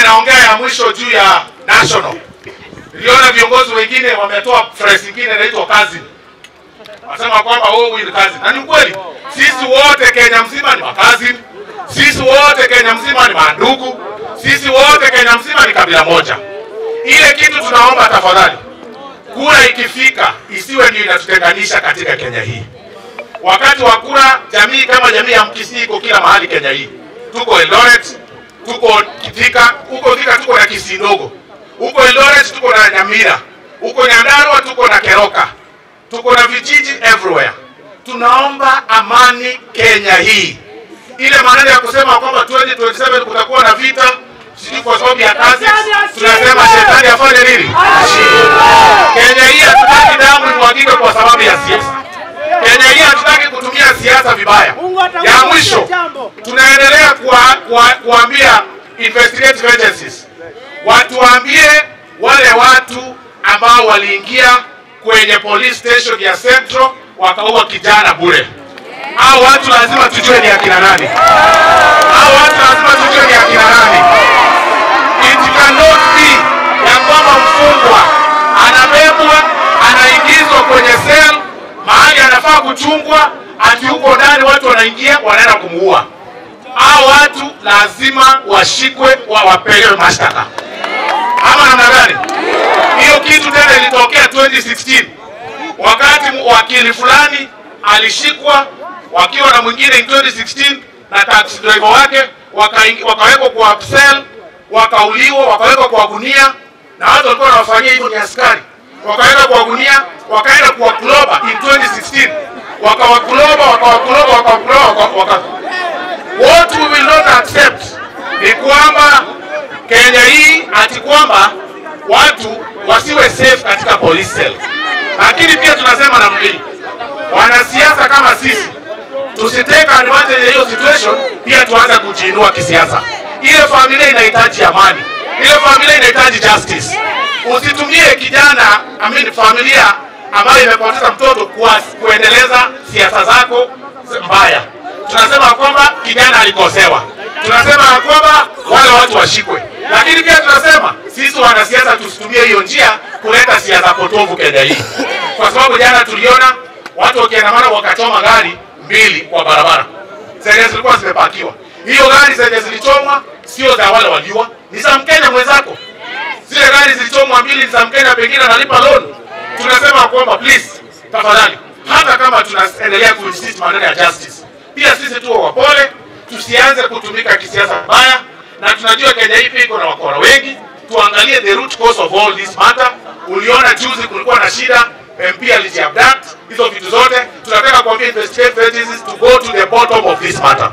naongea ya mwisho juu ya national. Niliona viongozi wengine wametoa phrase nyingine inaitwa cousin. Wanasema kwamba wewe ni cousin. Na ni kweli. Sisi wote Kenya mzima ni cousin. Sisi wote Kenya mzima ni mandugu. Sisi wote Kenya mzima ni kabila moja. Ile kitu tunaomba tafadhali, kura ikifika isiwe ndio inatutenganisha katika Kenya hii. Wakati wa kura, jamii kama jamii ya Mkisii iko kila mahali Kenya hii. Tuko Eldoret, tuko Thika, huko Thika tuko na Kisii ndogo. Huko Eldoret tuko na Nyamira, huko Nyandarua tuko na Keroka. Tuko na vijiji everywhere. Tunaomba amani Kenya hii. Ile maneno ya kusema kwamba 2027 kutakuwa na vita, sijui kwa sababu ya kazi, tunasema shetani afanye nini? Kenya hii hatutaki damu imwagike kwa sababu ya siasa. Kenya hii hatutaki kutumia siasa vibaya. Ya mwisho, tunaendelea kuambia investigative agencies watuambie wale watu ambao waliingia kwenye police station ya Central wakaua kijana bure. Hao watu lazima tujue ni akina nani. Hao watu lazima tujue ni akina nani. It cannot be ya kwamba mfungwa anabebwa, anaingizwa kwenye cell mahali anafaa kuchungwa, ati huko ndani watu wanaingia wanaenda kumuua. Hao watu lazima washikwe, wapelewe mashtaka. Ama namna gani? Hiyo kitu tena ilitokea 2016 wakati wakili fulani alishikwa wakiwa na mwingine in 2016 na taxi driver wake, wakawekwa kwa cell, wakauliwa, wakawekwa kwa gunia, na watu walikuwa wanawafanyia hivyo ni askari. Wakaweka kwa gunia, wakaenda kwa Kuloba in 2016. Wakawakuloba, wakawakuloba, wakawakuloba, What we will not accept ni kwamba Kenya hii ati kwamba watu wasiwe safe katika police cell. Lakini pia tunasema namna hii, wanasiasa kama sisi tusitake advantage ya hiyo situation, pia tuanze kujiinua kisiasa. Ile familia inahitaji amani. Ile familia inahitaji justice. Usitumie kijana, familia ambayo imepoteza mtoto kuendeleza siasa zako mbaya. Tunasema kwamba kijana alikosewa. Tunasema kwamba wale watu washikwe. Lakini pia tunasema sisi wanasiasa tusitumie hiyo njia kuleta siasa potovu Kenya hii. Kwa sababu jana tuliona watu wakiandamana wakachoma gari mbili kwa barabara. Zenye zilikuwa zimepakiwa. Hiyo gari zenye zilichomwa sio za wale waliua, ni za Mkenya mwenzako. Zile gari zilichomwa mbili za Mkenya, pengine analipa loan. Tunasema kwamba please, tafadhali, hata kama tunaendelea kuinsist maneno ya justice, pia sisi tuwe wapole, tusianze kutumika kisiasa mbaya. Na tunajua Kenya hii iko na wakora wengi. Tuangalie the root cause of all this matter. Uliona juzi kulikuwa na shida, MP alijiabduct, hizo vitu zote. Tunataka kuambia investigative agencies to go to the bottom of this matter.